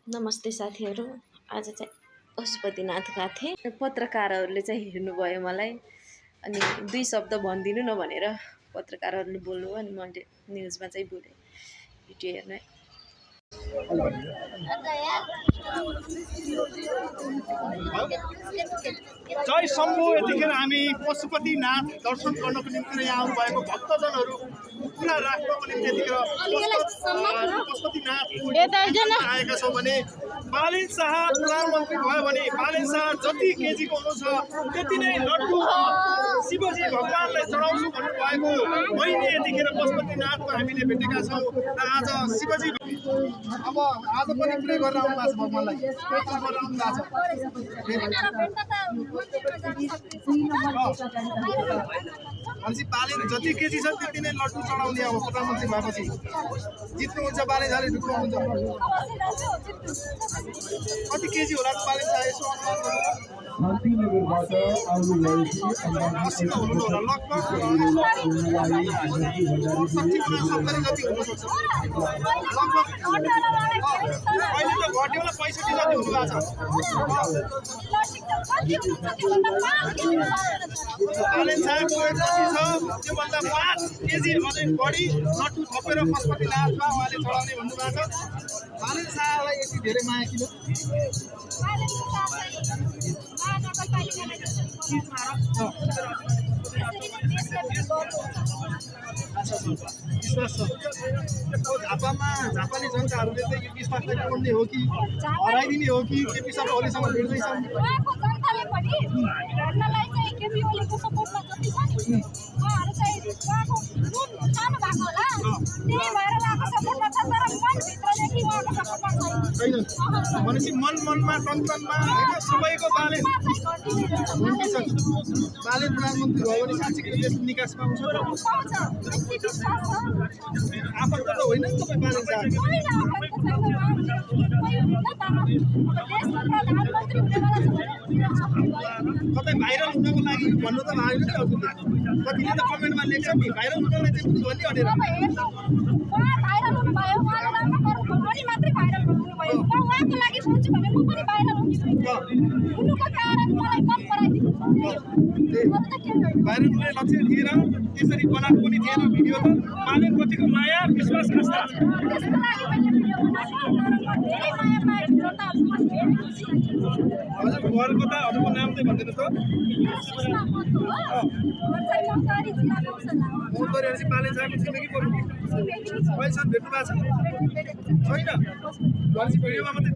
नमस्ते साथीहरू। आज चाहिँ पशुपतिनाथ गएको थिएँ। पत्रकारहरूले चाहिँ हेर्नुभयो मलाई अनि 2 शब्द भनिदिनु न भनेर पत्रकारहरूले बोल्नुभयो अनि मैले न्युजमा चाहिँ बोलेँ। भिडियो हेर्नु है। जय शम्भु। यतिखेर हामी पशुपतिनाथ दर्शन गर्नको निम्ति यहाँ आउनुभएको भक्तजनहरू पुरा राख्नको निम्ति यतिखेर पशुपतिनाथ आएका छौँ भने बालेन शाह प्रधानमन्त्री भयो भने बालेन शाह जति केजीको हुनु छ त्यति नै लड्डु शिवजी भगवानलाई चढाउँछु भन्नुभएको मैले यतिखेर पशुपतिनाथमा हामीले भेटेका छौँ र आज शिवजी अब आज पनि प्रे गरेर आउनु भएको छ भगवानलाई प्रार्थना गरेर आउनु भएको छ। भनेपछि बालेन जति केजी छ त्यति नै लड्डु चढाउने अब प्रधानमन्त्री भएपछि जित्नुहुन्छ बालेन शाहले ढुक्नुहुन्छ। कति केजी होला बालेन शाह यसो अनुमान शान्तिनगरबाट आउनुभएकी मसिनो हुनु होला लगभग 70 जति हुनसक्छ लगभग। अहिले त घट्यो होला 65 जति हुनुभएको छ। बालेन शाहको वेट जति छ त्योभन्दा 5 केजी अझै बढी लड्डु थपेर पशुपतिनाथमा उहाँले चढाउने भन्नुभएको छ। बालेन शाहलाई यति धेरै माया किन? विश्वास छ झापामा झापाली जनताहरूले चाहिँ यो विश्वासलाई तोड्ने हो कि हराइदिने हो कि केपी शर्मा ओलीसँग भिड्दैछन्? भनेपछि मनमा तन्त्रमा होइन सबैको बालेन प्रधानमन्त्री भयो भने साँच्चीकै देश निकास पाउँछ। आफन्त त होइन नि तपाईँ बालेन शाह। कतै भाइरल हुनको लागि भन्नु त भएन नि हजुरले। कतिले त कमेन्टमा लेख्छ नि भाइरल हुनलाई चाहिँ भन्ने भनेर। भाइरल हुने लक्ष्य थिएन, त्यसरी बनाएको पनि थिएन भिडियो त। बालेनप्रतिको माया विश्वास आस्था हजुर घरको त हजुरको नाम चाहिँ भनिदिनुहोस् त। फोन गरेर चाहिँ बालेन शाहको छिमेकी पर्नु अहिलेसम्म भेट्नु भएको छ छैन? भनेपछि भिडियोमा मात्रै